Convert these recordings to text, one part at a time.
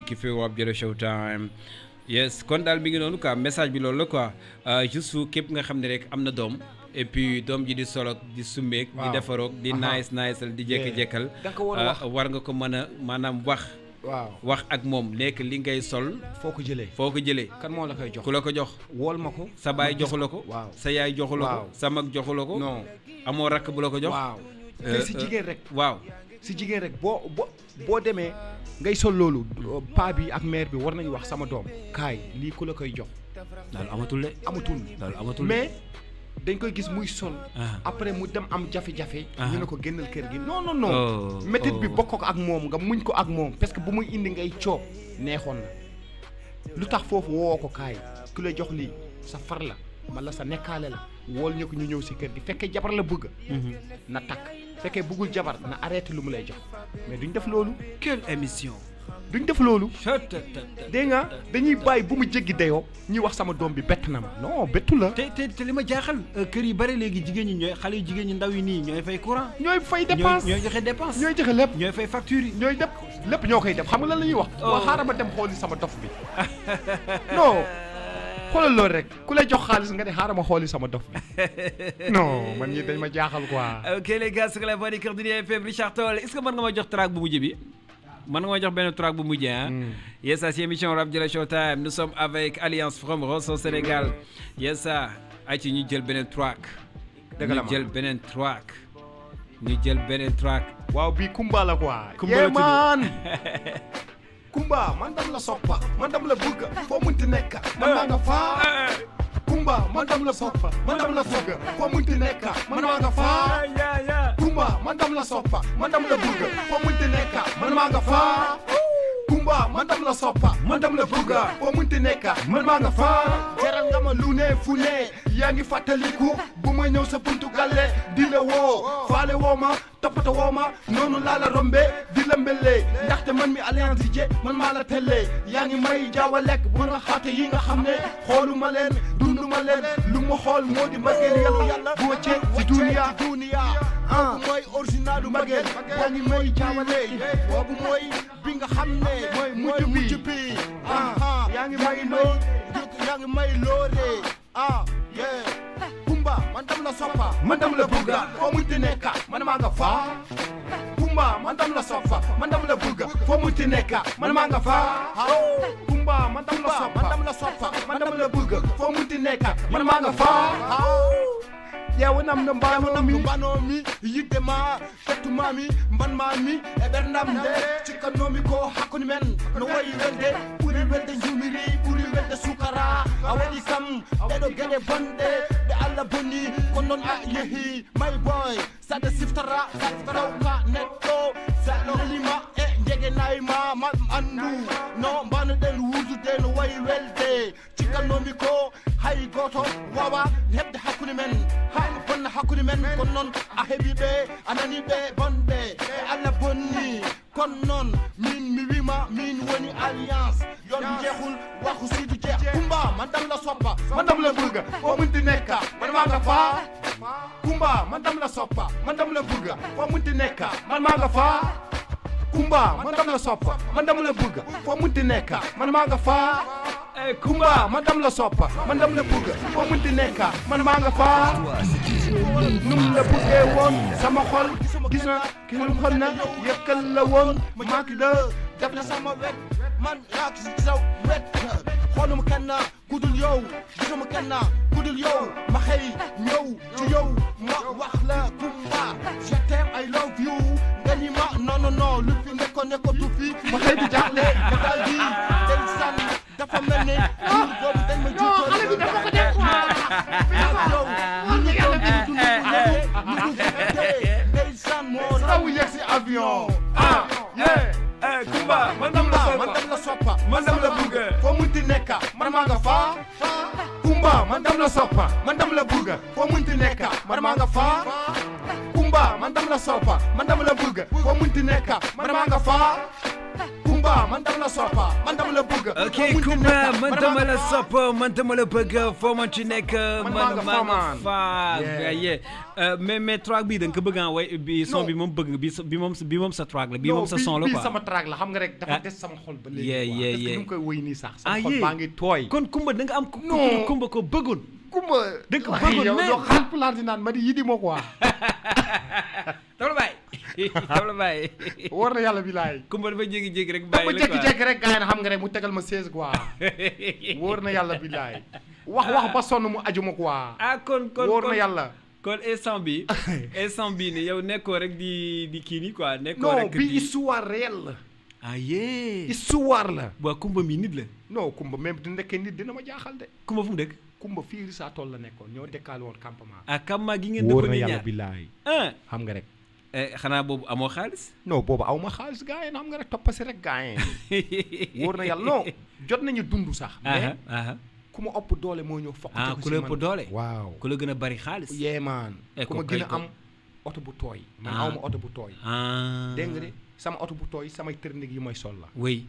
qui fait Wap Jolo Showtime. Yes kon daal mi ngi noonu quoi message bi loolu la quoi juste képp nga xam ne rek am na doom et puis doom ji di solo di summeek di defaroog di niceal di jekki-jekkal war nga ko mën a maanaam wax ak moom nekk li ngay sol foo ko jëlee kan moo la koy jox ku la ko jox wool ma ko sa baay joxu la ko sa yaay joxu la ko sa mag joxu la ko non amoo rakk bu la ko jox te si jigéen rek si jigéen rek boo demee ngay sol loolu paa bi ak mère bi war nañu wax sama doom kaay lii ku la koy jox daal amatul mais dañ koy gis muy sol après mu dem am jafe-jafe ñu ne ko génnal kër gi non métit bi bokk ko ak moom nga muñ ko ak moom parce que bu muy indi ngay coob neexoon na lu tax foofu woo ko kaay ku la jox lii sa far la wala sa nekkaale la wool ñu ko ñu ñëw si kër gi fekkee jabar la bëgg na takk fekkee bëggul jabar na arrêté lu mu lay jox mais duñ def loolu quelle émission duñ def loolu dégg nga dañuy bàyyi bu mu jéggi dayoo ñuy wax sama doom bi bett na ma non bettu la te li ma jaaxal kër yi bari léegi jigéen ñi ñooy xale yu jigéen ñi ndaw yi nii ñooy fay courant ñooy fay dépense ñooy joxe dépense ñooy joxe lépp ñooy fay facture yi ñooy def lépp ñoo koy def xam nga lan la ñuy wax waa xaaral ma dem xooli sama dof bi non xoolal loolu rek ku lay jox xaalis nga ne xaaral ma xooli sama dof bi non man ñi dañ ma jaaxal quoi. ok les gars sur la voix du cœur du FM Richard Toll est-ce que mën nga ma jox track bu mujj bi mën nga ma jox benn track bu mujj ah. yes ça c'est émission Wap Jolo Showtime nous sommes avec Alliance from Rosso Sénégal yes ça ay ci ñu jël beneen track. dëgg la ñu jël beneen track. waaw bii Kumba la quoi. Kumba la tudd Kumba man dam la soppa man dam la bëgg foo munti nekk man maa nga faa Kumba man dam la soppa man dam la bëgg foo munti nekk man maa nga faa Kumba man dam la soppa man dam la bëgg foo munti nekk man maa nga faa Kumba man dam la soppa man dam la bëgg foo munti nekk man maa nga faa jaral nga ma lu ne fu ne yaa ngi fàttaliku bu ma ñëw sa buntu galle di la woo faale woo ma toppatoo woo ma noonu laa la rombe di la mbele ndaxte man mi Alliance DJ man maa la telle yaa ngi may jaawa lekk bu nga xaate yi nga xam ne xooluma leen dunduma leen lu ma xool moo di mbëggeel yàlla bu wàccee ci duniya boobu mooy originalu mbëggeel yaa ngi may jaawale boobu mooy bi nga xam ne mooy mujj bi yaa ngi may loore Kumba man dam la soppa man dam la bëgga foo munti nekka man maa nga faa Kumba man dam la soppa man dam la bëgga foo munti nekka man maa nga faa Kumba man dam la soppa man dam la bëgga foo munti nekka man maa nga faa yeewu nam no mbanoo mi yidde ma fettuma mi mban ma mi e ɓerdam nde cikkannomi ko hakkude men no wayi welde ɓuri welde jumiri ɓuri welde sukara a waɗi kam ɗeɗo gueɗe bonɗe ɗe Allah bonni ko noon a yeehi my boy saɗa siftara tawka neɗɗo sa lelima e jegenayma ma andu no mbanoɗen wuurdude no wayi welde cikkannomi ko hay goto wawa hebde hakkude men bonna hakkude men kono noon a heeɓi ɓe a nani ɓe bonɓe e Allah bonni kono noon min mi wima min woni Alliance yon jeehul wakhu sidu jeeh Kumba man dam la soppa man dam la burga fo munti nekka man maga faa Kumba man dam la soppa man dam la burga fo munti nekka man maga faa Kumba man dam la soppa man dam la burga fo munti nekka man maga faa Kumba man dam la soppa man dam la bëgg foo munti nekka man maa nga faa num la bëggee woon sama xol gis na ki lu xol na yëkkal la woon maa ki la def na sama wet man yaa ki sa wet xooluma kenn kudul yow gisuma kenn kudul yow ma xëy ñëw ci yow ma wax la Kumba je t'aime I love you nga ni ma non lu fi nekkoon tu fi ma xëy di jaaxle ma daal di del san dafa mel ni ñun boobu dañ ma juutal xale bi dafa ko def quoi yow ñu yàlla bi dund ndeysaan moo raw yegg si avion Kumba man dam la soppa man dam la bëgg foo munti nekka man maa nga faa Kumba man dam la soppa man dam la bëgg foo munti nekka man maa nga faa Kumba man dam la soppa man dam la bëgg foo munti nekka man maa nga faa Kumba Kumba man dama la soppa man dama la bëgg ok Kumba man dama la soppa man dama la bëgg foo man ci nekk man maa nga fa mais track bi da nga ko bëgg a way bi son bi moom bëgg bi moom sa track la bi moom sa son la quoi bi sama track la xam nga rek dafa des sama xol ba léegi parce que ñu koy woy nii sax sama xol baa ngi tooy kon Kumba da nga am Kumba ko bëggoon Kumba da nga ko bëggoon mais yow xaal pulaar di naan ma di yidi moo quoi dama la bàyyi war na yàlla bi laay Kumba dafa jékki-jékki rek bàyyi la quoi jékki-jékki rek gars yi xam nga rek mu tegal ma 16 quoi wóor na yàlla bi laay wax ba sonn mu aju ma quoi kon wóor na yàlla kon instant bi ni yow nekkoo rek di kii nii quoi nekkoo rek bi histoire réelle la histoire la waa Kumba mi nit la non Kumba même du nekkee nit dina ma jaaxal de Kumba fu mu dëkk Kumba fii saa tool la nekkoon ñoo dekkaale woon campement campement gi ngeen dëkkoon ni ñaar wóor na yàlla bi laay xam nga rek xanaa boobu amoo xaalis non boobu aw ma xaalis gars yi xam nga rek toppasi rek gars yi wóor na yàlla non jot nañu dund sax mais ku ma ëpp doole moo ñëw fokk ku la ëpp doole waaw ku la gën a bari xaalis maan ku ma gën a am oto bu tooy man aw ma oto bu tooy dégg nga de sama oto bu tooy samay technique yi mooy sol la oui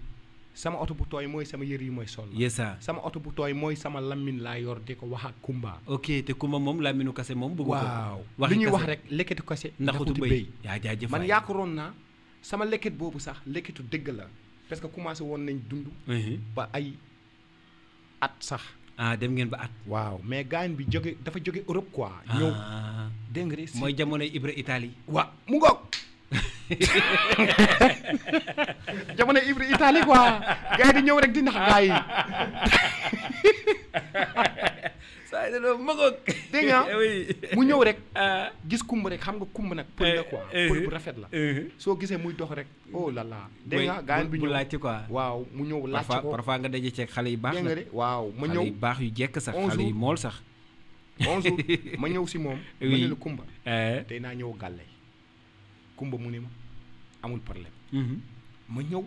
sama oto bu tooy mooy sama yëre yi mooy sol la yesa sama oto bu tooy mooy sama lamine laa yor di ko wax ak Kumba ok te Kumba moom laminu kase moom bëgg ko waaw li ñuy wax rek lekketu kase ndaxutu béy yaa jaajëf man yaakaaroon naa sama lekket boobu sax lekketu dëgg la parce que commencé woon nañ dund ba ay at sax dem ngeen ba at waaw mais gaañ bi dafa jóge Europe quoi ñëw dégg nga de mooy jamonoy Ibra Italie waaw mu ngoog jamono Ibra Italie quoi gars yi di ñëw rek di nax gars yi saa yi da ma ngoog dégg nga mu ñëw rek gis Kumba rek xam nga Kumba nag pël la quoi pël bu rafet la soo gisee muy dox rek oh là là dégg nga gars bi ñëw laajte quoi waaw mu ñëw laajte ko parfois nga daje ceeg xale yu baax dégg nga de waaw ma ñëw xale yu baax yu jekk sax xale yu mool sax bonjour ma ñëw si moom ma ne la Kumba tey naa ñëw gàlle Kumba mu ne ma amul problème ma ñëw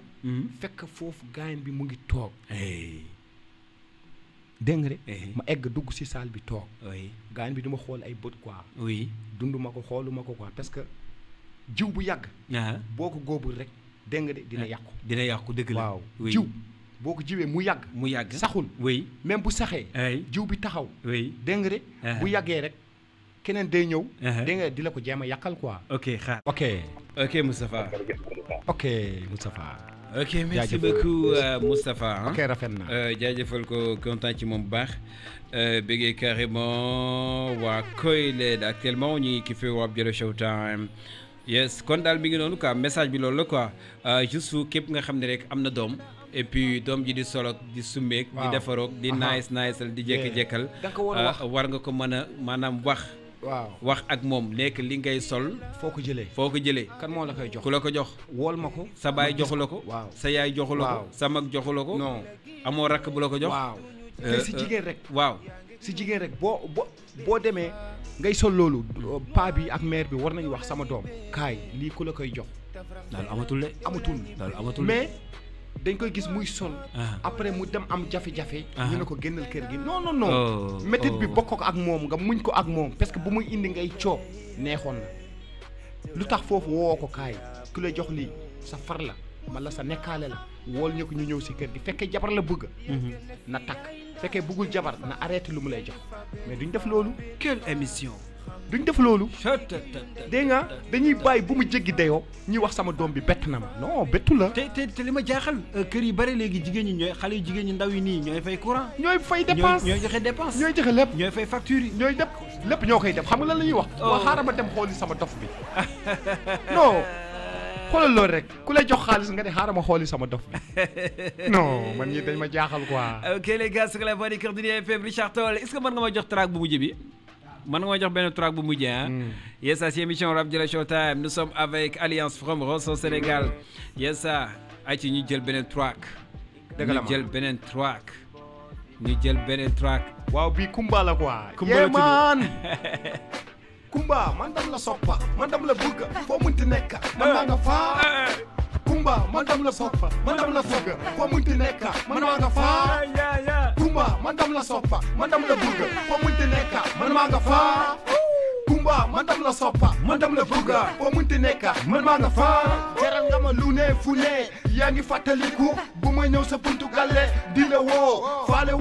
fekk foofu gaañ bi mu ngi toog dégg nga de ma egg dugg si salle bi toog gaañ bi du ma xool ay bët quoi dund ma ko xooluma ko quoi parce que jiw bu yàgg boo ko góobul rek dégg nga de dina yàqu dëgg la waaw jiw boo ko jiwee mu yàgg saxul même bu saxee jiw bi taxaw dégg nga de bu yàggee rek keneen day ñëw dégg nga di la ko jéem a yàqal quoi ok Moustapha ok merci beaucoup Moustapha ok rafet na jaajëfal ko kontaan ci moom bu baax bëggee carrément waa Koyled actuellement ñu ngi kiffé waa Jolof Showtime yes kon daal mi ngi noonu quoi message bi loolu la quoi juste képp nga xam ne rek am na doom et puis doom ji di solok di summeek di defarook di niceal di jekk-jekkal war nga ko mën a maanaam wax ak moom nekk li ngay sol foo ko jëlee kan moo la koy jox ku la ko jox wool ma ko sa baay joxu la ko sa yaay joxu la ko sa mag joxu la ko non amoo rakk bu la ko jox te si jigéen rek boo demee ngay sol loolu paa bi ak mère bi war nañu wax sama doom kaay lii ku la koy jox loolu amatul mais dañ koy gis muy sol après mu dem am jafe-jafe ñu ne ko génnal kër gi non métit bi bokk ko ak moom nga muñ ko ak moom parce que bu muy indi ngay coob neexoon na lu tax foofu woo ko kaay ku lay jox lii sa far la wala sa nekkaale la wool ñu ko ñu ñëw si kër gi fekkee jabar la bëgg na takk fekkee bëggul jabar na arrêté lu mu lay jox mais duñ def loolu quelle émission duñ def loolu dégg nga dañuy bàyyi bu mu jéggi dayoo ñuy wax sama doom bi bett na ma non bettu la te li ma jaaxal kër yi bari léegi jigéen ñi ñooy xale yu jigéen ñi ndaw yi nii ñooy fay courant ñooy fay dépense ñooy joxe dépense ñooy joxe lépp ñooy fay facture yi ñooy def lépp ñoo koy def xam nga lan la ñuy wax waa xaaral ma dem xooli sama dof bi non xoolal loolu rek ku lay jox xaalis nga ne xaaral ma xooli sama dof bi non man ñi dañ ma jaaxal quoi ok les gars sur la voix du cœur du FM Richard Toll est-ce que mën nga ma jox track bu mujj bi mën nga ma jox benn track bu mujj yes ça c'est émission Rap Jolof Showtime nous sommes avec Alliance de Rosso Sénégal yes ça ay ci ñu jël beneen track ñu jël beneen track waaw bii Kumba la quoi Kumba man dam la soppa man dam la bëgg foo munti nekk man maa nga faa Kumba man dam la soppa man dam la bëgg foo munti nekk man maa nga faa Kumba man dam la soppa man dam la bëgg foo munti nekk man maa nga faa Kumba man dam la soppa man dam la bëgga foo munti nekka man maa nga fa jaral nga ma lu ne fu ne yaa ngi fàttaliku bu ma ñëw sa buntu galle di la woo faale